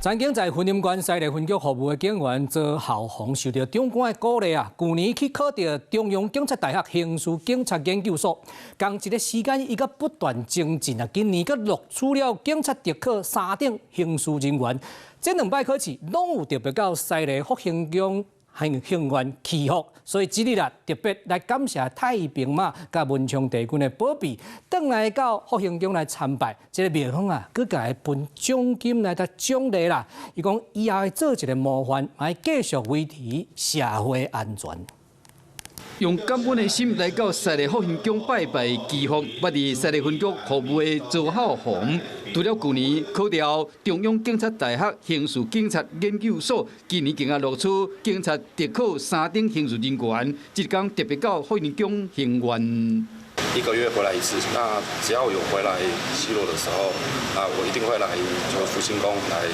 曾經在雲林縣西麗分局服務的警員周孝宏受著長官的鼓勵啊，舊年去考著中央警察大學刑事警察研究所，仝一个時間，伊閣不斷精進啊，今年閣錄取了警察特考三等刑事人員，這兩擺考試攏有特別到西麗福興宮行願祈福，所以這日啊特別來感謝太平媽佮文昌帝君的保庇，轉來到福興宮來參拜，這个廟方啊，閣共伊分獎金來共獎勵啦。伊講以後會做一个模範，來繼續維持社會安全。用感恩的心來到西麗福興宮拜拜祈福，捌佇西麗分局服務的周孝宏，除了舊年考著中央警察大學刑事警察研究所，今年更加錄取警察特考三等刑事人員，這工特別到福興宮行願。一個月回來一次，那只要有回來西螺的時候，啊，我一定會來就福興宮來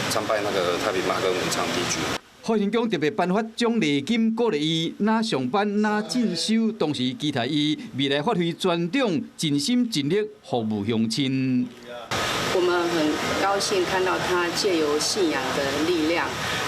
參拜那個太平媽跟文昌帝君。福興宮特別頒發獎勵金，鼓勵伊若上班若進修，同時期待伊未來發揮專長，盡心盡力服務鄉親。我們很高興看到他借由信仰的力量，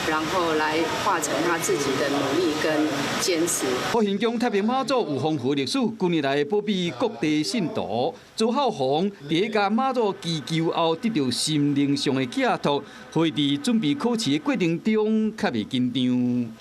然後來化成他自己的努力跟堅持。福興宮太平媽祖有豐富歷史，近年來保庇各地信徒。周孝宏佇共媽祖祈求後，得著心靈上的寄託，會佇準備考試的過程中較袂緊張。